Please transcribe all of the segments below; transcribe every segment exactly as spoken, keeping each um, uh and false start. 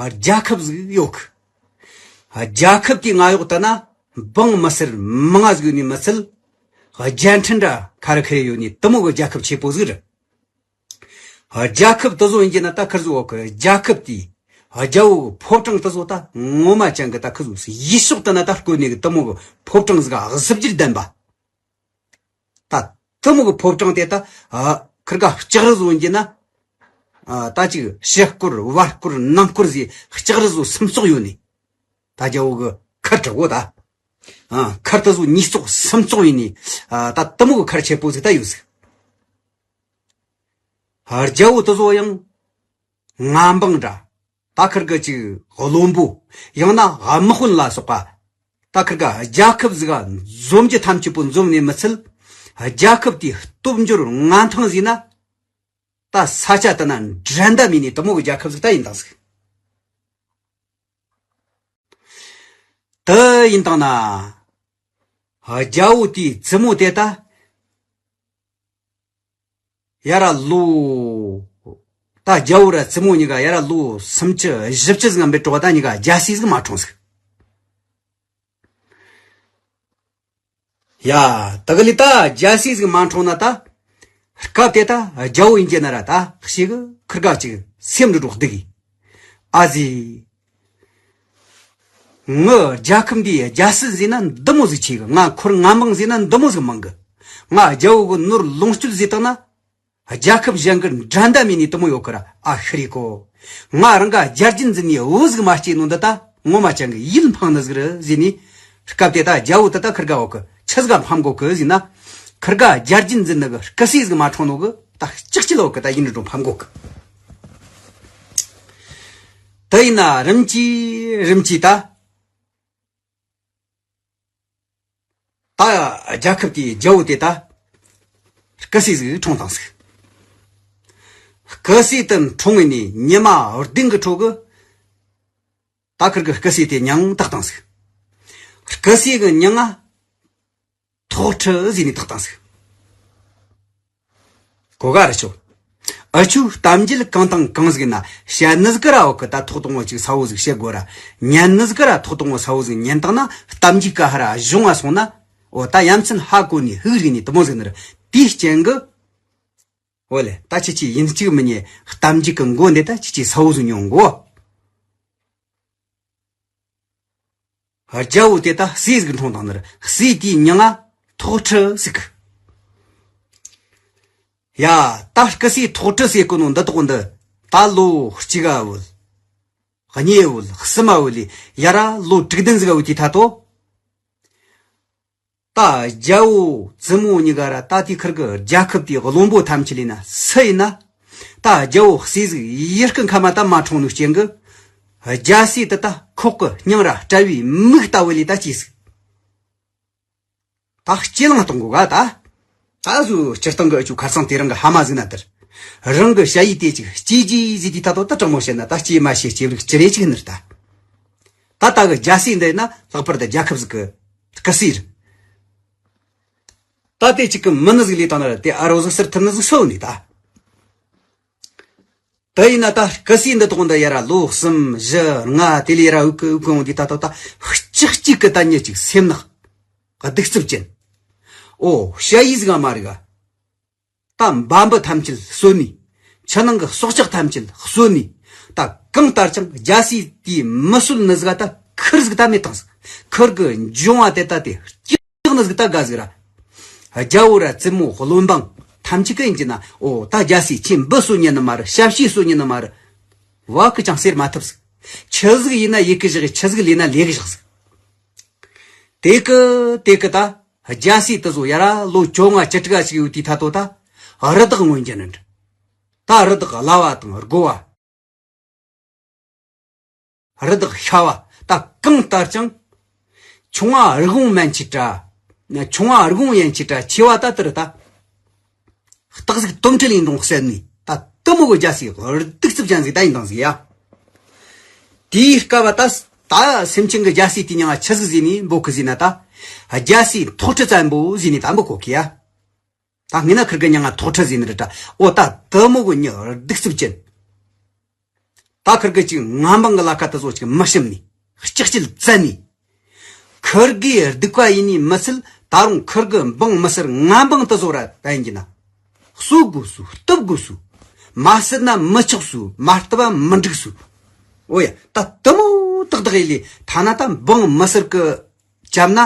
རྒྱལ་ཁབ་ཟིག་ཡོད་གི། རྒྱལ་ཁབ་དེའི་མངའ་འོག་ད་ན་འབངས་མི་སེར་མང་ང་ཟིག་ཡོད་ནི་མི་ཚད། རྒྱལ་ཕྲན་འདྲ་ཁ་རི་ཁ་རི་ཡོད་ནི་དེ་མོ་གི་རྒྱལ་ཁབ་ཆེ་པོ་ཟིག་རེད། རྒྱལ་ཁབ་དེ་ཚོ་ཡིན་གྱི་ན་ད་ཁིར་ཟིག་འོག་གི་རྒྱལ་ཁབ་དེའི་རྒྱལ་པོ་གི་ཕོ་བྲང་དེ་ཚོ་ད་ངོ་མ་ཅང་གི་ད་ཁིར་ཟིག་ཡུལ་ཕྱོགས་དེ་ན་ད་བསྐོས་ནི་གི་དེ་མོ་གི་ཕོ་བྲང་ཟིག་གཟི་བརྗིད་ལྡན་པ། ད་དེ་མོ་གི་ཕོ་བྲང་དེ་ད་ཨ་ཁིར་ག་ལྕགས་རི་བཟོ་ཡིན་གྱི་ན། ཨ་ད་ཅིག་ཕྱི་སྐོར་བར་སྐོར་ནང་སྐོར་ཟིག་ལྕགས་རི་བཟོ་སུམ་ཙོག་ཡོད་ནི། ད་རྒྱལ་པོ་གི་མཁར་དྲུག་གོ་ད། ཨ་མཁར་དེ་བཟོ་ཉིས་ཙོག་སུམ་ཙོག་ཡིན་ནི། ཨ་ད་དེ་མོ་གི་མཁར་ཆེ་པོ་ཟིག་ད་ཡོད་ཟིག། རྒྱལ་པོ་དེ་ཚོ་ཡང་མངའ་འབངས་འདྲ། ད་ཁིར་གི་ཅིག་བློན་པོ། ཡང་ན་དམག་དཔོན་ལ་སོགས་པ། ད་ཁིར་གི་རྒྱལ་ཁབ་ཟིག་ག་འཛོམས་རྒྱུ་ཐམས་ཅད་པོ་འཛོམས་ནས་མི་ཚད། རྒྱལ་ཁབ་དེའི་སྟོབས་འབྱོར་མངའ་ཐང་ཟིག་ན། ད་ས་ཆ་དེ་ན་འགྲན་ཟླ་མེད་ནི་དེ་མོ་གི་རྒྱལ་ཁབ་ཟིག་ད་ཡིན་དང་ཟིག། དེ་ཡིན་དང་ན། རྒྱལ་པོ་དེའི་བཙུན་མོ་དེ་ད། ཡར་ལོ། ད་རྒྱལ་པོ་ར་བཙུན་མོ་གཉིས་ཀ་ཡར་ལོ་སུམ་ཅུ་བཞི་བཅུ་ཟིག་འབད་འགྲོ་བ་ད་གཉིས་ཀ་རྒྱལ་སྲིད་ཟིག་མ་འཁྲུངས་ཟིག། ཡ། ད་གི་ལི་ད་རྒྱལ་སྲིད་ཟིག་མ་འཁྲུངས་ན་ད། སྐབས་དེ་ད་རྒྱལ་པོ་ཡིན་གྱི་ན་ར་ད་ཞིག་ཁིར་ག་ཅིག་སེམས་འགྲོ་འགྲོ་སྡུག་གི། ཨ་ཙི། ངི་རྒྱལ་ཁབ་འདིའི་རྒྱལ་སྲིད་ཟེར་ན་འདི་མོ་ཟིག་ཆེ་གི། ང་འཁོར་མངའ་འབངས་ཟེར་ན་འདི་མོ་ཟིག་མང་གི། ང་རྒྱལ་པོ་གི་ནོར་ལོངས་སྤྱོད་ཟེར་བཏང་ན། རྒྱལ་ཁབ་གཞན་གི་འགྲན་ཟླ་མེད་ནི་དེ་མོ་ཡོད་གི་ར། ཨ་ཤི་རེ་ཀོ། ང་རང་ག་རྒྱལ་རྒྱུན་འཛིན་ནི་བུ་ཟིག་མ་སྐྱེས་ནོ་འདི་ད་ངོ་མ་ཅང་གི་ཡིད་འཕངས་ནི་ཟིག་རེད་ཟེར་ནི། སྐབས་དེ་ད་རྒྱལ་པོ་དེ་ད་ཁིར་ག་འོག་གི་ཆི་ཟིག་ག་ཕམ་གོ་གི་ཟེར་ན། ཁིར་ག་རྒྱལ་རྒྱུན་འཛིན་ནི་གི་སྐུ་སྲས་ཟིག་མ་འཁྲུངས་ནོ་གི་ད་ལྕགས་ཀྱི་ལོ་གི་ད་ཡིན་འགྲོ་ཕམ་གོ་གི། དེ་ཡིན་ན་རིམ་གྱིས་རིམ་གྱིས་ད། ད་རྒྱལ་ཁབ་དེའི་རྒྱལ་པོ་དེ་ད་སྐུ་སྲས་ཟིག་འཁྲུངས་བཏང་ཟིག། སྐུ་སྲས་དེ་འཁྲུངས་ནས་ཉི་མ་བདུན་གི་འཕྲོ་གི་ད་ཁིར་གི་སྐུ་སྲས་དེ་མྱིང་བཏགས་བཏང་ཟིག། སྐུ་སྲས་གི་མྱིང་ང་ཐོག་ཁྲི་ཟེར་ནས་བཏགས་བཏང་ཟིག། གོ་ག་ར་ཆོ། ཨ་ཆུ་གཏམ་རྒྱུད་གང་དང་གང་ཟིག་ན་བཤད་ནི་ཟིག་ར་འོག་གི་ད་ཐོག་དང་པོ་ཅིག་ས་བོ་ཟིག་བཤད་དགོས་ར། ཉན་ནི་ཟིག་ར་ཐོག་དང་པོ་ས་བོ་ཟིག་ཉན་བཏང་ན་གཏམ་རྒྱུད་ག་ཧ་ར་གཞུང་ང་སོང་ན། འོ་ད་ཡ་མཚན་ཧ་གོ་ནི་ཧུག་རིག་ནི་དེ་མོ་ཟིག་ནི་ར། དེའི་རྐྱེན་གི། འོ་ལེ་ད་ཁྱེད་ཀྱིས་ཡིན་གཅིག་མིན་གཉིས་གཏམ་རྒྱུད་གི་མགོ་འདི་ད་ཁྱེད་ཀྱིས་ས་བོ་ཟིག་ཉོན་གོ། རྒྱལ་པོ་དེ་ད་སྲས་ཟིག་འཁྲུངས་བཏང་ནི་ར། སྲས་དེའི་མྱིང་ང་ཐོག་ཁྲི་ཟེར་གི། ཡ། ད་སྐུ་སྲས་ཐོག་ཁྲི་ཟེར་གོ་ནོ་འདི་དོག་འདི་ད་ལོ་གཅིག་ག་བུད། གཉིས་བུད། གསུམ་མ་བུད་ལས་ཡ་ར་ལོ་དྲུག་བདུན་ཟིག་ག་བུད་དེ་ད་དོ། ད་རྒྱལ་པོ་བཙུན་མོ་གཉིས་ཀ་ར་ད་དེ་ཁིར་གི་རྒྱལ་ཁབ་དེའི་བློན་པོ་ཐམས་ཅད་ལས་ན་སུ་ཡིན་ན། ད་རྒྱལ་པོ་སྲས་ཟིག་ཡུལ་སྐུ་ཁ་མ་ད་མ་འཁྲུངས་ནོ་རྐྱེན་གི། རྒྱལ་སྲས་དེ་ད་ཁོག་གི་སྙིང་ར་དཔྲལ་བའི་མིག་ལྟ་བུ་ལས་ད་སྐྱེས་ཟིག། ད་སྐྱེས་ལང་གཏོང་གོ་ག་ད། ད་གཟོད་སྤྱིར་བཏང་གི་ཨ་ཆུ་ཁར་སང་དེ་རིང་གི་ཧ་མ་ཟིག་ན་དེར། རང་གི་ཞ་ཡི་དེ་ཅིག་སྐྱེས་རྗེས་ཟིག་དེ་ད་དོ་ད་དྲང་མོ་བཤད་ན་ད་སྐྱེས་མ་སྐྱེས་སྐྱེས་ལུགས་ཅི་རེད་ཅིག་ནི་རེད་ད། ད་ལྟ་གི་རྒྱལ་སྲས་འདི་ན་ལྷག་པར་དུ་རྒྱལ་ཁབ་ཟིག་གི་སྐུ་སྲས་རེད། ད་དེ་ཅིག་གི་མི་ནི་ཟིག་ལས་དང་ན་ར་དེ་ཨ་རོ་ཟིག་ཟེར་ཐུབ་ནི་ཟིག་སོ་ནི་ད། དེ་ཡིན་ན་ད་སྐུ་སྲས་འདི་དོག་འདི་ཡ་ར་ལོ་གསུམ་བཞི་ལྔ་དེ་ལས་ཡ་ར་འུ་ཀི་འུ་ཀི་འོང་དུས་ད་ད་ད་ལྕགས་གཅིག་གི་ད་ཉིད་ཅིག་སེམས་ནག་གདུག་རྩུབ་ཅན། ཨོ་ཞ་ཡི་ཟིག་ག་མ་རིག་ག། ད་འབའ་འབུ་ཐམས་ཅད་གསོད་ནི། ཕྱི་ནང་གི་སྲོག་ཆགས་ཐམས་ཅད་གསོད་ནི། ད་གང་ལྟར་ཀྱང་རྒྱལ་སྲས་དེས་མི་གསོད་ནི་ཟིག་ད་ཁུར་ཟིག་ད་མེད་དང་ཟིག། ཁུར་གི་འབྱུང་བ་དེ་ད་དེ་སྐྱག་ནི་ཟིག་ད་དགའ་ཟིག་ར། རྒྱལ་པོ་ར་བཙུན་མོ་བློན་འབངས་ཐམས་ཅད་ཀྱི་ཡིན་གྱི་ན་ཨོ་ད་རྒྱལ་སྲས་ཁྱེད་འབུ་གསོད་ཉན་ནི་མ་རེད། ཞ་ཤི་གསོད་ཉན་ནི་མ་རེད། བ་གི་ཅང་ཟེར་མ་ཐུབ་ཟིག། ཆི་ཟིག་ཡིན་ན་ཡི་གི་བཞག་གི། ཆི་ཟིག་ལས་ན་ལས་གི་བཞག་ཟིག། དེ་གི་དེ་གི་ད་རྒྱལ་སྲས་དེ་ཚོ་ཡ་ར་ལོ་བཅོ་ལྔ་བཅུ་དྲུག་ཞིག་ཡོད་དུས་ད་དོ་ད་རི་དྭགས་རྔོན་གྱི་ནི་འདྲ། ད་རི་དྭགས་གླ་བ་དང་རྒོ་བ། རི་དྭགས་ཤ་བ་ད་གང་ལྟར་ཀྱང་། ཆུང་བ་རི་བོང་མན་ཆད་དྲ། ཆུང་བ་རི་བོང་ཡན་ཆད་དྲ་ཆེ་བ་ད་དེར་ད། སྟག་གཟིག་དོམ་ཁྲི་ལས་འབྲོང་བསད་ནས་ད་དེ་མོ་གི་རྒྱལ་སྲས་གདུག་རྩུབ་ཅན་ཟིག་ད་ཡིན་དང་ཟིག་ཡ། དེའི་སྐབས་ད་ད་སེམས་ཅན་གི་རྒྱལ་སྲས་དེ་མྱིང་ང་ཆི་ཟིག་ཟེར་ནས་འབོད་གི་ཟེར་ན་ད། རྒྱལ་སྲས་ཐོག་ཁྲི་བཙན་པོ་ཟེར་ནས་ད་འབོད་གོ་གི་ཡ། ད་ངས་ན་ཁིར་གི་མྱིང་ང་ཐོག་ཁྲི་ཟེར་ནི་རེད་དྲ། ཨོ་ད་དེ་མོ་གི་མྱི་གདུག་རྩུབ་ཅན། ད་ཁིར་གི་ཅིག་མངའ་འབངས་གི་ལ་ཁ་དེ་ཚོ་ཅིག་མི་ཞིམ་ནི། ལྕགས་ཀྱི་བཙན་ནི། ཁིར་གི་སྡིག་པ་ཡིན་ནི་མི་ཚད་ད་རུང་ཁིར་གི་འབངས་མི་སེར་མངའ་འབངས་དེ་ཚོ་ར་ད་ཡིན་གྱི་ན། གསོད་དགོས་སུ་གཏུབ་དགོས་སུ། མ་བསད་ན་མི་ཆོག་སུ་མ་བཏུབ་པ་མི་འགྲིག་སུ། ཨོ་ཡ། ད་དེ་མོ་ཏག་ཏག་ཡིན་ལས་ཐ་ན་ད་འབངས་མི་སེར་གི་བཅབ་ན།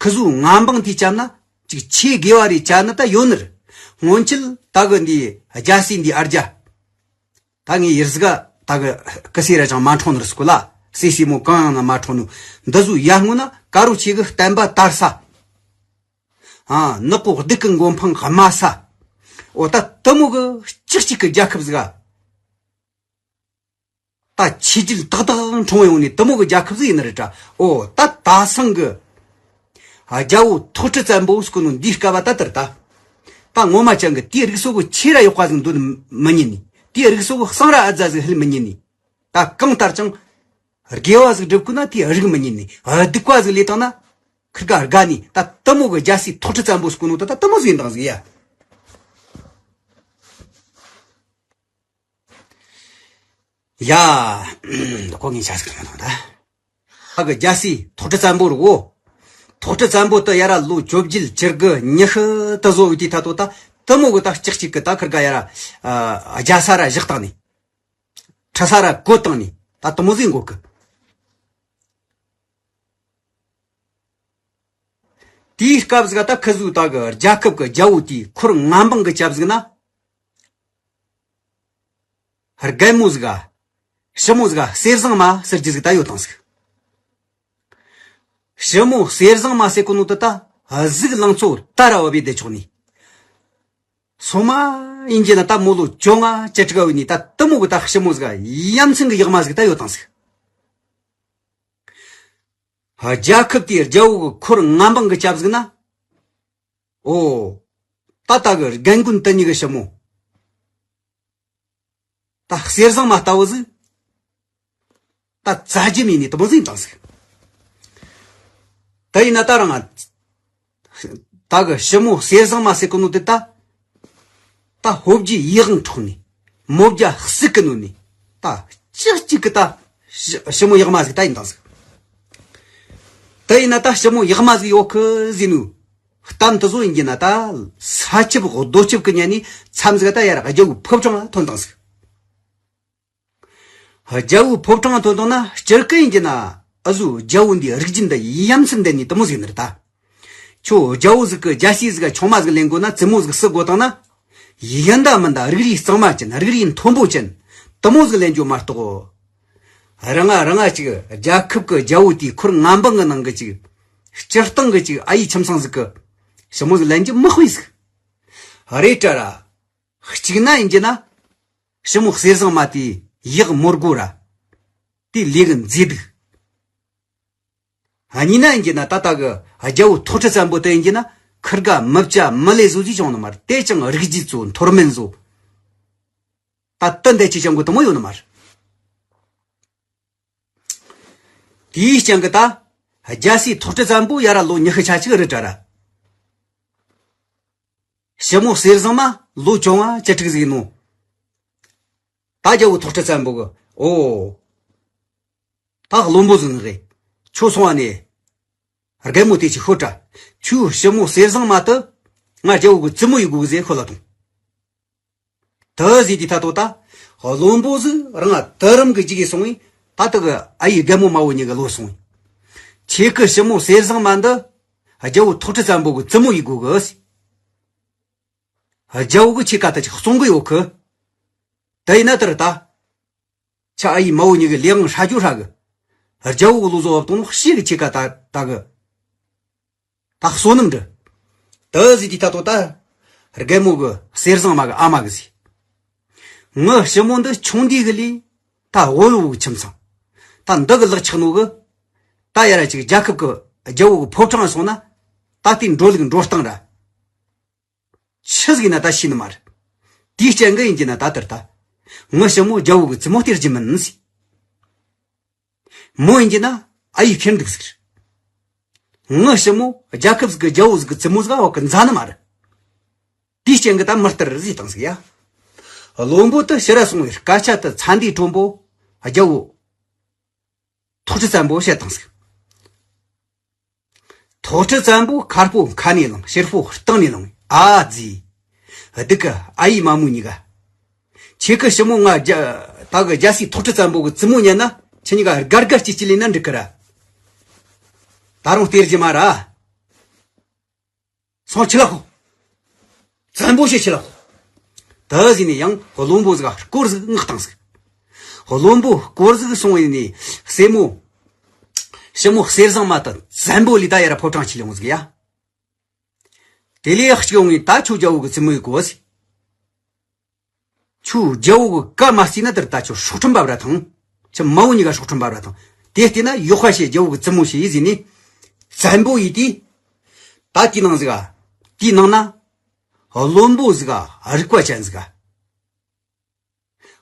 ཁི་ཟུ་མངའ་འབངས་དེ་བཅབ་ན། ཅིག་ཆེ་དགེ་བ་རེ་བཅབ་ན་ད་ཡོད་ནི་རེད། སྔོན་ཆད་ད་གི་འདི་རྒྱལ་སྲས་འདི་ཨར་རྒྱ། ད་ངས་ཡིར་ཟིག་ག་ད་གི་ཀི་སེ་ར་ཅང་མ་འཕྲོང་ནི་རེད་སྐུ་ལ། སེ་སེ་མོ་གང་ཡང་ན་མ་འཕྲོང་ནི། འདི་ཟུ་ཡར་སྔོན་ན་དཀར་རོ་ཆེ་གི་བསྟན་པ་དར་ས། ཨ། ནག་པོ་སྡིག་གི་མགོ་འཕང་དམའ་ས། འོ་ད་དེ་མོ་གི་ལྕགས་ཅིག་གི་རྒྱལ་ཁབ་ཟིག་ག་ད་ཆེ་རྒྱུད་ཏག་ཏག་འཁྲུངས་ཡོང་ནི་དེ་མོ་གི་རྒྱལ་ཁབ་ཟིག་ཡིན་ནི་རེད་དྲ། འོ་ད་ད་སང་གི་རྒྱལ་བོ་ཐོག་ཁྲི་བཙན་པོ་སྐུ་ནོ་འདིའི་སྐབས་བ་ད་དེར་ད། ད་ངོ་མ་ཅང་གི་དེའི་རིགས་སོ་གི་ཆེ་ར་ཡག་པ་ཟིག་འདོན་མི་ཉན་ནི། དེའི་རིགས་སོ་གི་གསང་ར་ཨ་ཛ་ཟིག་ཧིལ་མི་ཉན་ནི། ད་གང་ལྟར་ཀྱང་དགེ་བ་ཟིག་སྒྲུབ་དགོས་ན་དེའི་རིགས་མི་ཉན་ནི། སྡིག་པ་ཟིག་ལས་བཏང་ན་ཁིར་ག་དགའ་ནི། ད་དེ་མོ་གི་རྒྱལ་སྲས་ཐོག་ཁྲི་བཙན་པོ་སྐུ་ནོ་ད་ད་དེ་མོ་ཟིག་ཡིན་དང་ཟིག་ཡ། ཡ། ཁོ་ངའི་ཆ་ཟིག་མ་དང་ད། ཨ་གི་རྒྱལ་སྲས་ཐོག་ཁྲི་བཙན་པོ་རུ་བོ། ཐོག་ཁྲི་བཙན་པོ་དུ་ཡ་ར་ལོ་བཅོ་བརྒྱད་བཅུ་དགུ་ཉི་ཤུ་དུ་བཟོ་བའི་དུས་ཐ་དོ་ད་དུ་མོ་གི་ད་ལྕགས་གཅིག་གི་ད་ཁིར་ག་ཡ་ར་རྒྱལ་ས་ར་བཞག་བཏང་ནི། ཁྲི་ས་ར་བཀོད་བཏང་ནི་ད་དུ་མོ་ཟིག་འགོ་གི། དེའི་སྐབས་ཟིག་ད་ཁི་ཟུ་ད་གི་རྒྱལ་ཁབ་གི་རྒྱལ་བོ་དེའི་ཁོར་མངའ་འབངས་གི་སྐྱབས་ཟིག་ན། རྒན་མོ་ཟིག་ག་ཞི་མོ་ཟིག་ག་གསེར་བཟང་མ་ཟེར་རྒྱུ་ཟིག་ད་ཡོད་དང་ཟིག་ཞི་མོ་གསེར་བཟང་མ་ཟེར་གོ་ནོ་དེ་ད་གཟུགས་ལང་ཚོ་ད་ར་བ་བའི་བདེ་ཆོག་ནི། སོ་མ་ཡིན་གྱི་ན་ད་མོ་ལོ་བཅོ་ལྔ་བཅུ་དྲུག་བའི་ནི་ད་དུ་མོ་གི་ད་ཞི་མོ་ཟིག་ག་ཡ་མཚན་གི་ཡག་མ་ཟིག་ད་ཡོད་དང་ཟིག་རྒྱལ་ཁབ་དེའི་རྒྱལ་བོ་གི་ཁོར་མངའ་འབངས་གི་སྐྱབས་ཟིག་ན། ཨོ། ད་ད་གི་རྒན་རྒོན་དུ་གཉིས་གི་ཞི་མོ། ད་གསེར་བཟང་མ་ལྟ་བུ་ཟིག་ད་རྩ་རྒྱུ་མེད་ནི་དུ་མོ་ཟིག་དང་ཟིག་ད་ཡིན་ན་ད་རང་ང་། ད་གི་ཞི་མོ་གསེར་བཟང་མ་ཟེར་གི་ནོ་དེ་ད། ད་ཧོབ་རྒྱུ་ཡིད་དབང་འཕྲོག་ནི། མོ་བརྒྱ་གསིག་གི་ནོ་ནི། ད་ཅི་གཅིག་གི་ད། ཞི་ཞི་མོ་ཡག་མ་ཟིག་ད་ཡིན་དང་ཟིག་ད་ཡིན་ན་ད་ཞི་མོ་ཡག་མ་ཟིག་ཡོད་གི་ཟེར་ནོ། གཏམ་དུ་བཟོ་ཡིན་གྱི་ན་ད། ས་ཆབ་རྡོ་ཆབ་གི་ཉན་ནི་མཚམས་ཟིག་ད་ཡར་རྒྱལ་བོའི་ཕོ་བྲང་ལ་ཐོན་དང་ཟིག་རྒྱལ་བོའི་ཕོ་བྲང་ཐོན་དང་ན་སྤྱིར་ཀི་ཡིན་གྱི་ན། ཨ་ཟུ་རྒྱལ་བོ་འདི་རིགས་རྒྱུད་འདི་ཡ་མཚན་ལྡན་ནི་དུ་མོ་ཟིག་ནི་རེད་ད། ཁྱོད་རྒྱལ་བོ་ཟིག་གི་རྒྱལ་སྲས་ཟིག་ག་ཆུང་མ་ཟིག་ལེན་དགོས་ན་བཙུན་མོ་ཟིག་བསུ་དགོས་དང་ན། ཡིན་ད་མིན་ད་རིགས་རུས་གཙང་མ་ཅན་རིགས་རུས་མཐོན་པོ་ཅན། དུ་མོ་ཟིག་ལེན་རྒྱུ་མ་གཏོགས། རང་ང་རང་ང་ཅིག་རྒྱལ་ཁབ་གི་རྒྱལ་བོ་དེའི་ཁོར་མངའ་འབངས་གི་ནང་གི་ཅིག་སྤྱིར་བཏང་གི་ཅིག་ཨ་ཡེ་ཁྱིམ་ཚང་ཟིག་གི་ཞི་མོ་ཟིག་ལེན་རྒྱུ་མི་དཔེ་ཟིག་རེད་དྲ་ར། གཅིག་ན་ཡིན་གྱི་ན། ཞི་མོ་གསེར་བཟང་མ་དེ་ཡག་མོ་དགོ་ར། དེ་ལས་གི་མཛེས་སྡུག་གཉིས་ན་ཡིན་གྱི་ན་ད་ལྟ་གི་རྒྱལ་བོ་ཐོག་ཁྲི་བཙན་པོ་དེ་ཡིན་གྱི་ན་ཁིར་ག་མི་བྱ་མི་ལས་བཟོ་ཟིག་བྱུང་ནི་མ་རེད། དེ་ཅང་རིགས་རྒྱུད་ཚོ་མཐོར་དམན་བཟོ། ད་ལྟ་འདས་ཀྱི་ཅང་གོ་དུ་མོ་ཡོད་ནི་མ་རེད། དེའི་ཅང་གི་ད་རྒྱལ་སྲས་ཐོག་ཁྲི་བཙན་པོ་ཡ་ར་ལོ་ཉི་ཤུ་ཆ་གཅིག་རེད་དྲ་ར། ཞི་མོ་གསེར་བཟང་མ་ལོ་བཅོ་ལྔ་བཅུ་དྲུག་ཟིག་ཡིན་ནོ། ད་རྒྱལ་བོ་ཐོག་ཁྲི་བཙན་པོ་གི་ཨོ། ད་བློན་པོ་ཟིག་ངག་གི་ཁྱོད་སོང་བ་ནས། རྒན་མོ་དེ་ཅིག་ཤོད་དྲ། ཁྱོད་ཞི་མོ་གསེར་བཟང་མ་དུ། ང་རྒྱལ་བོ་གི་བཙུན་མོ་ཡི་དགོས་གི་ཟེར་ཤོད་ལ་ཐོངས། དུ་ཟིག་དེ་ད་དོ་ད། བློན་པོ་ཟིག་རང་དུ་རམ་གི་ཅིག་གི་སོང་བས་ད་དུ་གི་ཨ་ཡེ་རྒན་མོ་མ་བོ་གཉིས་གི་ལོ་སོང་བས། ཁྱེད་ཀི་ཞི་མོ་གསེར་བཟང་མ་འདི། རྒྱལ་བོ་ཐོག་ཁྲི་བཙན་པོ་གི་བཙུན་མོ་ཡི་དགོས་གི་ཟེར། རྒྱལ་བོ་གི་ཁྱེད་ཀ་ད་ཅིག་གསུང་གི་ཡོད་གི། དེ་ཡིན་ན་དེར་ད། ཆ་ཨ་ཡེ་མ་བོ་གཉིས་གི་ལས་དབང་ཧྲ་རྒྱུ་ཧྲ་གི། རྒྱལ་བོ་གི་ལོ་ཟོ་བབ་དང་ནོ་ཤེས་གི་ཁྱེད་ཀ་ད་ད་གི། ད་བསོད་ནམས་འདྲི། དུ་ཟིག་དེ་ད་དོ་ད། རྒན་མོ་གི་གསེར་བཟང་མ་གི་ཨ་མ་གི་ཟིག་ངི་ཞི་མོ་འདི་ཆུང་དུས་གི་ལས་ད་བོ་ལོ་བོ་གི་ཁྱིམ་ཚང་། ད་འདི་གི་ལག་ཆགས་ནོ་གི། ད་ཡ་ར་ཅིག་རྒྱལ་ཁབ་གི་རྒྱལ་བོ་གི་ཕོ་བྲང་སོང་ན། ད་དེ་འགྲོ་ལུགས་འགྲོ་སྟངས་ར། ཆི་ཟིག་ཡིན་ན་ད་ཤེས་ནི་མ་རེད། དེའི་རྐྱེན་གི་ཡིན་གྱི་ན་ད་དེར་ད། ངི་ཞི་མོ་རྒྱལ་བོ་གི་བཙུན་མོ་སྟེར་རྒྱུ་མིན་ཟིག་མོ་ཡིན་གྱི་ན་ཨ་ཡེ་ཁེར་འདུག་ཟིག་ངི་ཞི་མོ་རྒྱལ་ཁབ་ཟིག་གི་རྒྱལ་བོ་ཟིག་གི་བཙུན་མོ་ཟིག་འོག་གི་འཛའ་ནི་མ་རེད། དེའི་རྐྱེན་གི་ད་མི་སྟེར་ཟིག་བཏང་ཟིག་ཡ། བློན་པོ་དུ་ཕྱི་ར་སོང་བའི་སྐད་ཆ་དུ་ཚ་འདིའི་གྲོན་པོ། རྒྱལ་བོ་ཐོག་ཁྲི་བཙན་པོ་བཤད་བཏང་ཟིག་ཐོག་ཁྲི་བཙན་པོ་མཁར་པོ་ཁ་ནས་ལངས། ཕྱིར་པོ་སྟེང་ནས་ལངས། ཨ་ཙི། སྡུག་གི་ཨ་ཡེ་མ་མོ་གཉིས་ཀ། ཁྱེད་ཀྱི་ཞི་མོ་ང་རྒྱ་ད་གི་རྒྱལ་སྲས་ཐོག་ཁྲི་བཙན་པོ་གི་བཙུན་མོ་ཉན་ན། ཁྱེད་གཉིས་ཀ་དགའ་དགའ་སྐྱིད་སྐྱིད་ལས་ན་འགྲིག་གི་ར། ད་རུང་སྟེར་རྒྱུ་མ་ར། སོང་ཆི་ལ་ཁོ། བཙན་པོ་ཞེས་ཆི་ལ་ཁོ། ད་ཟིན་ནས་ཡང་བློན་པོ་ཟིག་སྐོར་ཟིག་མངགས་བཏང་ཟིག་བློན་པོ་སྐོར་ཟིག་སོང་བས་ནས་སྲས་མོ། ཞི་མོ་གསེར་བཟང་མ་དང་བཙན་པོ་ལི་ད་ཡར་ཕོ་བྲང་ཁྲིད་ཡོང་ཟིག་ཡ། དེ་ལས་གཅིག་ཡོང་ངས་ད་ཁྱོད་རྒྱལ་བོ་གི་བཙུན་མོའི་གོ་ཟིག་ཁྱོད་རྒྱལ་བོ་གི་བཀའ་མ་བརྩིས་ན་དེར་ད་ཁྱོད་སྲོག་ཁྲིམས་འབབ་ར་ཐང་། ཁྱོད་མ་བོ་གཉིས་ཀ་སྲོག་ཁྲིམས་འབབ་ར་ཐང་། དེ་བལྟས་ན་ཡོག་ཁ་ཤས་རྒྱལ་བོ་གི་བཙུན་མོ་ཞིག་ཡིན་ཟིན་ནས། བཙན་པོ་ཡིས་དེ། ད་དེའི་ནང་ཟིག་ག་དེའི་ནང་ན། བློན་པོ་ཟིག་ག་རིག་པ་ཅན་ཟིག་ག་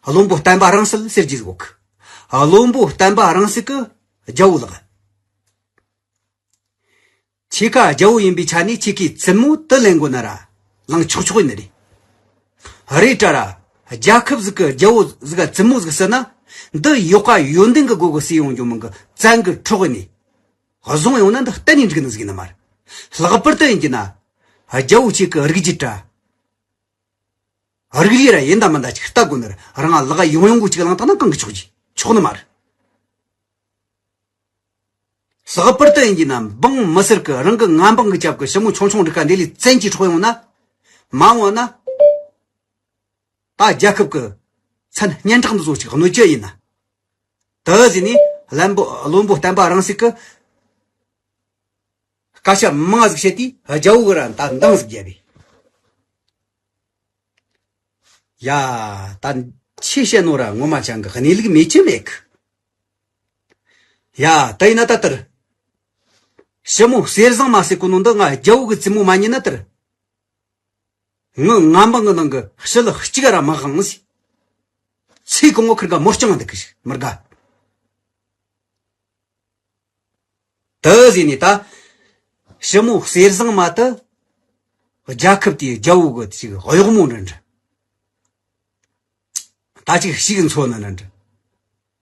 བློན་པོ་བསྟན་པ་རང་གསལ་ཟེར་གྱི་ཟིག་གོ་གི་བློན་པོ་བསྟན་པ་རང་གསལ་གི་རྒྱལ་བོ་ལགས། ཁྱེད་ཀ་རྒྱལ་བོ་ཡིན་པའི་ཆ་ནས་ཁྱེད་ཀྱིས་བཙུན་མོ་དུ་ལེན་དགོས་ན་ར། ལང་ཆོག་ཆོག་ཡིན་ནི་རེད། རེད་དྲ་ར། རྒྱལ་ཁབ་ཟིག་གི་རྒྱལ་བོ་ཟིག་ག་བཙུན་མོ་ཟིག་བསད་ན། འདི་ཡོག་ག་ཡོན་ཏན་གི་སྒོ་གི་སུ་ཡོང་རྒྱུ་མིན་གི་བཙན་གི་འཕྲོག་ནས། བཟུང་ཡོང་ན་འདི་གཏན་ནས་འགྲིག་ནི་ཟིག་ཡིན་ནི་མ་རེད། ལྷག་པར་དུ་ཡིན་གྱི་ན། རྒྱལ་བོ་ཁྱེད་ཀྱི་རིགས་རྒྱུད་དྲ། རིགས་རུས་ར་ཡིན་ད་མིན་ད་ཅིག་ལྟ་དགོས་ནི་ར། རང་ལག་ཡོང་ཡོང་གི་ཅིག་ལང་དང་ན་གང་གི་ཆོག་གི་ཆོག་ནི་མ་རེད། ལྷག་པར་དུ་ཡིན་གྱི་ན་འབངས་མི་སེར་གི་རང་གི་ང་འབངས་གི་རྒྱབ་གི་ཞི་མོ་ཆུང་ཆུང་འདྲི་ཀ་འདི་ལས་བཙན་གྱིས་འཕྲོག་ཡོང་ན། མ་འོངས་ན། ད་རྒྱལ་ཁབ་གི་མཚན་སྙན་གྲགས་འདི་ཚོ་ཅིག་གནོད་རྒྱུ་ཡིན་ན། དེ་ཟིན་ནས་བློན་པོ་བློན་པོ་བསྟན་པ་རང་སྲིད་གི་སྐད་ཆ་མང་ཟིག་བཤད་དུས་རྒྱལ་བོ་གི་ར་ད་འདང་ཟིག་བརྒྱབ་པས། ཡ། ད་ཆི་བཤད་ནོ་ར་ངོ་མ་ཅང་གི་གནས་ལུགས་མེད་ཀྱི་མེད་གི་ཡ། ད་ཡིན་ན་ད་ལྟར། ཞི་མོ་གསེར་བཟང་མ་ཟེར་གོ་ནོ་འདི་ང་རྒྱལ་བོ་གི་བཙུན་མོ་མ་ཉིད་ན་ལྟར། ངི་ང་འབངས་གི་ནང་གི་ཞི་ལི་གཅིག་ར་མ་ཧང་ཟིག་ཚེ་གང་བོ་ཁིར་ག་མོ་རྐྱང་འདུག་གི་ཞིག་མི་དགའ། དེ་ཟིན་ནས་ད། ཞི་མོ་གསེར་བཟང་མ་དེ། རྒྱལ་ཁབ་དེའི་རྒྱལ་བོ་གི་ཅིག་གཡོག་མོ་འདྲ་འདྲ། ད་ཅིག་ཞིག་མཚོན་ན་འདྲ་འདྲ།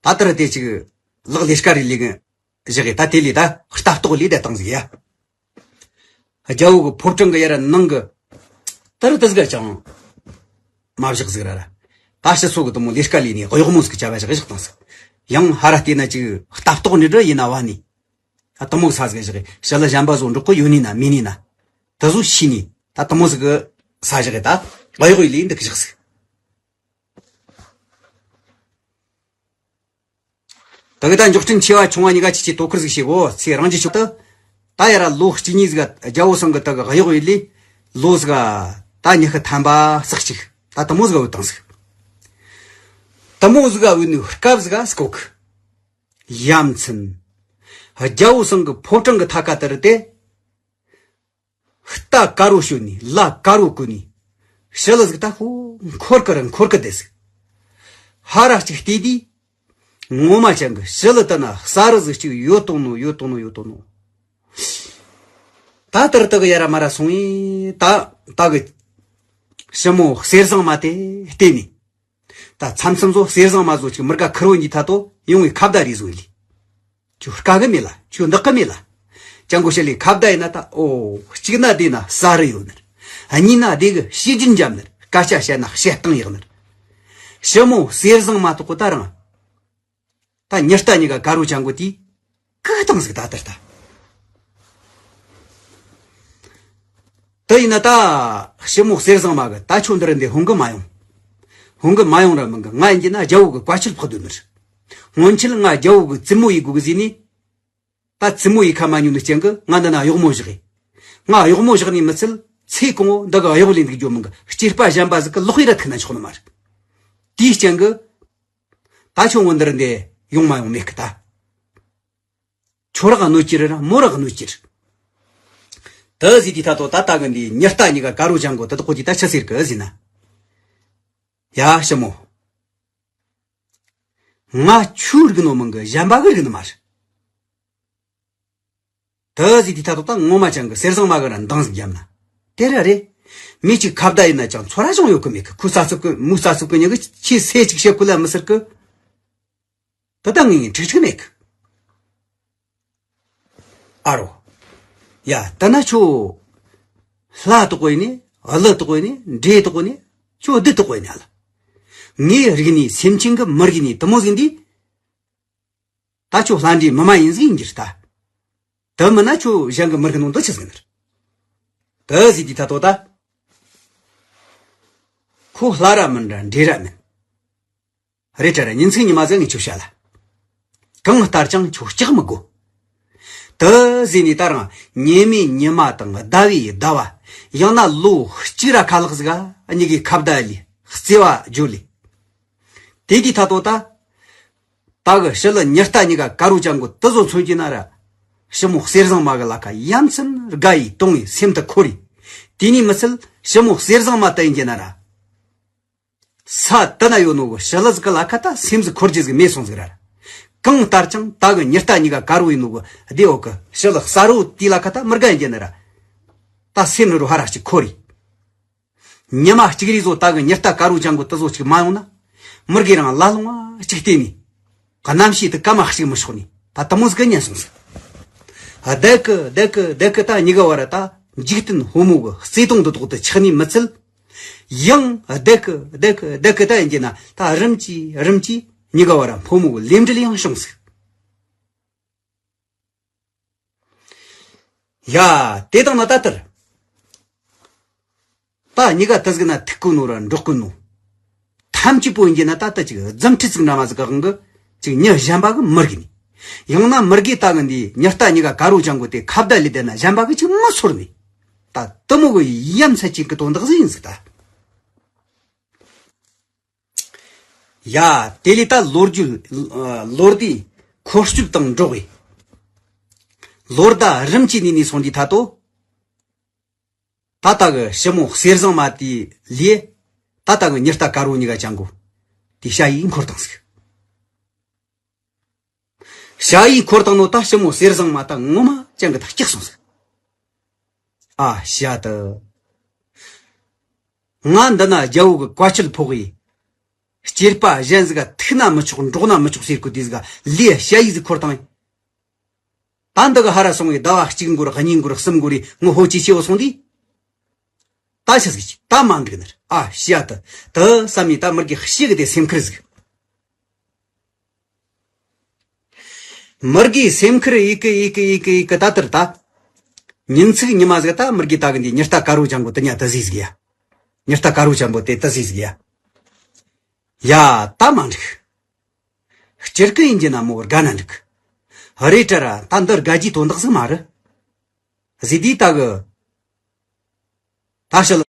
ད་ལྟར་དེ་ཅིག་ལག་ལས་ཀ་རེ་ལས་གི་བཞག་གི་ད་དེ་ལས་ད་ལྟ་རྟོག་ལས་ད་བཏང་ཟིག་ཡ། རྒྱལ་བོ་གི་ཕོ་བྲང་གི་ཡར་ནང་གི་ད་རུ་དེ་ཟིག་ཅང་མ་བཞག་ཟིག་ར་ར། ད་ཕྱི་སོ་གི་དུ་མོ་ལས་ཀ་ལས་ནས་གཡོག་མོ་ཟིག་བྱ་བ་བཞག་བཞག་བཏང་ཟིག་ཡང་ཧ་ར་བལྟས་ན་ཅིག་ལྟ་རྟོག་འདྲ་འདྲ་ཡིན་ན་བ་ནི། ད་དུ་མོ་ས་ཟིག་བཞག་གི་ཞི་ལི་གཞན་པ་བཟོ་འགྲོ་གི་ཡོད་ནི་ན་མེད་ནི་ན། དེ་བཟོ་ཤི་ནི་ད་དུ་མོ་ཟིག་གི་ས་བཞག་གི་ད་གཡོག་ཡོད་ལས་འདུག་བཞག་ཟིག་ད་གི་ད་མགྱོགས་འཕྲིན་ཆེ་བ་ཆུང་བ་གཉིས་ཀ་ཆི་ཆི་དོ་ཁུར་ཟིག་བྱེད་གོ་ཚེ་རང་རྒྱུ་ཆོག་ཏུ། ད་ཡར་ལོ་གཅིག་གཉིས་ཟིག་རྒྱལ་བོ་སང་གི་ད་གི་གཡོག་ཡིན་ལི། ལོ་ཟིག་ད་ཉི་ཤུ་ཐམ་པ་ཟིག་ཅིག་ད་དུ་མོ་ཟིག་བུད་བཏང་ཟིག་དུ་མོ་ཟིག་བུད་ནི་སྐབས་ཟིག་སྐོག་ཡ་མཚན། རྒྱལ་བོ་སང་གི་ཕོ་བྲང་གི་ཐ་ཀ་དེ་རུ་དེ། རྟ་དཀར་བོ་ཞོན་ནི་ལ་དཀར་བོ་གོན་ནི། ཞི་ལི་ཟིག་ད་ཧུ་འཁོར་ཀི་ར་འཁོར་ཀི་དེ་ཟིག་ཧ་ར་ཅིག་བལྟས་དུས། ངོ་མ་ཅང་གི་ཞི་ལི་ད་ན་ས་རི་ཟིག་ཅིག་ཡོད་དོ་ནོ་ཡོད་དོ་ནོ་ཡོད་དོ་ནོ། ད་ལྟར་ད་གི་ཡ་ར་མ་ར་སོང་ཡི་ད་ད་གི་ཞི་མོ་གསེར་བཟང་མ་དེ་བལྟས་ནི། ད་མཚམས་མཚམས་ཚོ་གསེར་བཟང་མ་བཟོ་ཅིག་མི་དགའ་ཁུར་བོ་འདི་ཐ་དོ་ཡོང་བའི་ཁ་བརྡ་རེ་བཟོ་ཡི་ལི། ཁྱོད་དཀའ་གི་མེད་ལ། ཁྱོད་འདག་གི་མེད་ལ། ཅང་གོ་ཤེས་ལས་ཁ་བརྡ་ཡིན་ན་ད་ཨོ། གཅིག་ན་བདེ་ན་ས་རུ་ཡོད་ནར། གཉིས་ན་བདེ་གི་བཤད་རྒྱུན་འཇམ་ནར། སྐད་ཆ་བཤད་ན་བཤད་སྟངས་ཡག་ནར། ཞི་མོ་གསེར་བཟང་མ་གཏོགས་གོ་ད་རང་། ད་ཉི་རྟ་གཉིས་ཀ་དཀར་བོ་ཅང་གོ་དེ། ཀི་བཏང་ཟིག་ད་ལྟར་ད། དེ་ཡིན་ན་ད། ཞི་མོ་གསེར་བཟང་མ་གི་ད་ཁྱོད་འདི་རུ་འདི་ཧོང་གི་མ་ཡོང་། ཧོང་གི་མ་ཡོང་ར་མིན་གི་ང་ཡིན་གྱི་ན་རྒྱལ་བོ་གི་བཀའ་ཆད་ཕོག་སྡོད་ནི་རེད། སྔོན་ཆད་ང་རྒྱལ་བོ་གི་བཙུན་མོ་ཡི་དགོས་གི་ཟེར་ནི། ད་བཙུན་མོ་ཡི་ཁ་མ་ཉོ་ནི་རྐྱེན་གི་ང་འདི་ན་གཡོག་མོ་བཞག་གི་ང་གཡོག་མོ་བཞག་ནི་མི་ཚད་ཚེ་གང་བོ་འདི་གི་གཡོག་ལས་འདུག་རྒྱུ་མིན་གི་སྐྱེས་པ་གཞན་པ་ཟིག་གི་ལོག་ཡི་ར་ཐུག་ན་ཆོག་ནི་མ་རེད། དེའི་རྐྱེན་གི་ད་ཁྱོད་ངོ་འདིར་འདི་ཡོང་མ་ཡོང་མེད་གི་ད། ཁྱོད་རག་གནོད་ཀྱི་རེད་ར་མོ་རག་གནོད་ཀྱི་རེད། དེ་ཟིག་དེ་ད་དོ་ད་ལྟ་གི་འདི་ཉི་རྟ་གཉིས་ཀ་དཀར་རོ་ལྗང་གོ་དེ་དག་གོ་དེ་ད་ཆི་ཟེར་གི་ཟེར་ན། ཡ་ཞི་མོ། ང་ཁྱོད་རིག་ནོ་མིན་གི་གཞན་པ་གི་རིག་ནི་མ་རེད། དེ་ཟིག་དེ་ད་དོ་ད་ངོ་མ་ཅང་གི་གསེར་བཟང་མ་གི་ར་འདང་ཟིག་བརྒྱབ་ན། དེ་ར་རེད། མི་གཅིག་ཁ་བརྡ་ཡིན་ན་ཅང་ཚོར་ར་ཅང་ཡོད་གི་མེད་གི་ཁོའི་རྩ་ཚུགས་གི་མོའི་རྩ་ཚུགས་གི་ཉིན་གི་ཁྱེད་སེ་གཅིག་བཤད་ཁུ་ལ་མི་ཟེར་གི་ད་ལྟ་ངས་ཁྲིག་ཁྲིག་མེད་གི། ཨ་རོ། ཡ། ད་ན་ཁྱོད། ལྷ་དོག་ཡིན་ནི། ཀླུ་དོག་ཡིན་ནི། འདྲེ་དོག་ཡིན་ནི། ཁྱོད་བདུད་དོག་ཡིན་ནི་ལ། ངའི་རིག་ནི་སེམས་ཅན་གི་མི་རིག་ནི་དུ་མོ་ཟིག་འདི། ད་ཁྱོད་ལྷ་འདྲེ་མི་མ་ཡིན་ཟིག་ཡིན་གྱི་རེད་ད། དུ་མིན་ན་ཁྱོད་གཞན་གི་མི་རིག་ནོ་འདི་ཆི་ཟིག་ཡིན་ནི་རེད། དུ་ཟིག་དེ་ད་དོ་ད། ཁོ་ལྷ་ར་མིན་ར་འདྲེ་ར་མིན། རེད་དྲ་ར་ཉིན་ཚིག་ཉི་མ་ཟིག་ངས་ཁྱོད་བཤད་ལ། གང་ལྟར་ཀྱང་ཁྱོད་སྐྲག་མི་དགོ། དུ་ཟེར་ནས་ད་རང་ཉི་མའི་ཉི་མ་དང་ཟླ་བའི་ཟླ་བ། ཡང་ན་ལོ་གཅིག་ར་ཁ་ལག་ཟིག་ག་གཉིས་ཀའི་ཁ་བརྡ་ལས་བརྩེ་བ་བརྗོད་ལས། དེ་དུས་ད་དོ་ད། ད་གི་ཞི་ལི་ཉི་རྟ་གཉིས་ཀ་དཀར་བོ་ཅན་གོ་དུ་ཟོ་མཚོན་གྱི་ན་ར། ཞི་མོ་གསེར་བཟང་མ་གི་ལ་ཁ་ཡ་མཚན་དགའ་ཡི་དུང་ཡི་སེམས་དུ་འཁོར་ཡི། དེ་ནས་མི་ཚད་ཞི་མོ་གསེར་བཟང་མ་དུ་ཡིན་གྱི་ན་ར། ས་དེ་ན་ཡོད་ནོ་གི་ཞི་ལི་ཟིག་གི་ལ་ཁ་ད་སེམས་ཟིག་འཁོར་རྒྱུ་ཟིག་མེད་སོང་ཟིག་ར། གང་ལྟར་ཀྱང་ད་གི་ཉི་རྟ་གཉིས་ཀ་དཀར་བོ་ཡིན་ནོ་གི་སྡེ་འོག་གི་ཞི་ལི་གསར་བོ་དེའི་ལ་ཁ་ད་མི་དགའ་ཡིན་གྱི་ན་ར། ད་སེམས་རུ་ཧ་ར་གཅིག་འཁོར་ཡི། ཉི་མ་གཅིག་རེ་བཟོ་ད་གི་ཉི་རྟ་དཀར་བོ་ཅན་གོ་དུ་ཟོ་གཅིག་མ་ཡོང་ན། མི་དགེ་རང་ལ་ལོང་བ་གཅིག་བལྟས་ནས། གནམ་གཤིས་དུ་སྐར་མ་གཅིག་མི་ཤོག་ནས་ད་དུ་མོ་ཟིག་གི་ཉན་སོང་ཟིག་བདག་གི་བདག་གི་བདག་གི་ད་གཉིས་ཀ་བར་ད་འཇིག་རྟེན་ཕོ་མོ་གི་བརྩེ་དུང་འདི་དོག་ཏུ་ཆགས་ནས་མི་ཚད། ཡང་བདག་གི་བདག་གི་བདག་གི་ད་ཡིན་གྱི་ན་ད་རིམ་གྱིས་རིམ་གྱིས་གཉིས་ཀ་བར་ཕོ་མོ་གི་ལས་འབྲེལ་ཡང་བྱུང་ཟིག་ཡ། དེ་དང་ན་ད་ལྟར། ད་གཉིས་ཀ་དུ་ཟིག་ན་ཐུག་གི་ནོ་ར་འགྲོགས་གི་ནོ། ཐམས་ཅད་པོ་ཡིན་གྱི་ན་ད་ལྟ་ཅིག་རྫུ་འཕྲུལ་ཅིག་འདྲ་མ་ཟིག་གི་དབང་གི་ཅིག་མྱི་གཞན་པ་གི་མི་རིག་ནི། ཡང་ན་མི་རིག་གི་ད་གི་འདི་ཉི་རྟ་གཉིས་ཀ་དཀར་བོ་ཅན་གོ་དེ་ཁ་བརྡ་ལས་དེ་ན་གཞན་པ་གི་ཅིག་མི་ཚོར་ནི། ད་དུ་མོ་གི་ཡ་མཚན་ཅིག་གི་དོན་དག་ཟིག་ཡིན་ཟིག་ད། ཡ། དེ་ལས་ད་ལོ་རྒྱུས། ལོ་ཟླའི་འཁོར་སྐྱོད་དང་འགྲོགས་པའི། ལོ་ཟླ་རིམ་གྱིས་ནས་ནས་སོང་དུས་ད་དོ། ད་ལྟ་གི་ཞི་མོ་གསེར་བཟང་མ་དེའི་ལས། ད་ལྟ་གི་ཉི་རྟ་དཀར་བོ་གཉིས་ཀ་ཅན་གོ། དེ་ཞ་ཡིས་འཁོར་བཏང་ཟིག་ཞ་ཡིས་འཁོར་བཏང་ནོ་ད་ཞི་མོ་གསེར་བཟང་མ་ད་ངོ་མ་ཅན་གི་ད་སྐྱག་སོང་ཟིག་ཨ་ཞ་ད། ང་འདི་ན་རྒྱལ་བོ་གི་བཀའ་ཆད་ཕོག་ཡི། སྐྱེས་པ་གཞན་ཟིག་ག་ཐུག་ན་མི་ཆོག་འགྲོགས་ན་མི་ཆོག་ཟེར་གོ་དུས་ཟིག་ག་ལས་ཞ་ཡིས་ཟིག་འཁོར་བཏང་ཡི། ད་འདི་གི་ཧ་ར་སོང་བའི་ཟླ་བ་གཅིག་འགོར་གཉིས་འགོར་གསུམ་འགོར་རེ་ངོ་ཧོ་ཅི་ཆེ་བོ་སོང་དུས། ད་ཆི་ཟིག་ཅི་ད་མ་འགྲིག་ནི་རེད། ཨ་ཤི་ཡ་ད། ད་བསམ་ནས་ད་མི་དགེ་ཤི་གི་དེ་སེམས་ཁུར་ཟིག་མི་དགེ་སེམས་ཁུར་ཡི་གི་ཡི་གི་ཡི་གི་ཡི་གི་ད་ལྟར་ད། ཉིན་ཚིག་ཉི་མ་ཟིག་ད་མི་དགེ་ད་གི་འདི་ཉི་རྟ་དཀར་བོ་ཅན་པོ་དེ་ཉ་ད་ཟིག་ཟིག་ཡ། ཉི་རྟ་དཀར་བོ་ཅན་པོ་དེ་ད་ཟིག་ཟིག་ཡ། ཡ་ད་མ་འགྲིག་སྤྱིར་གི་ཡིན་གྱི་ན་མོ་དགའ་ན་འགྲིག་རེད་དྲ་ར་ད་འདི་དགའ་རྒྱུའི་དོན་དག་ཟིག་མ་རེད། ཟི་དུས་ད་གི། ད་ཤི་ལ་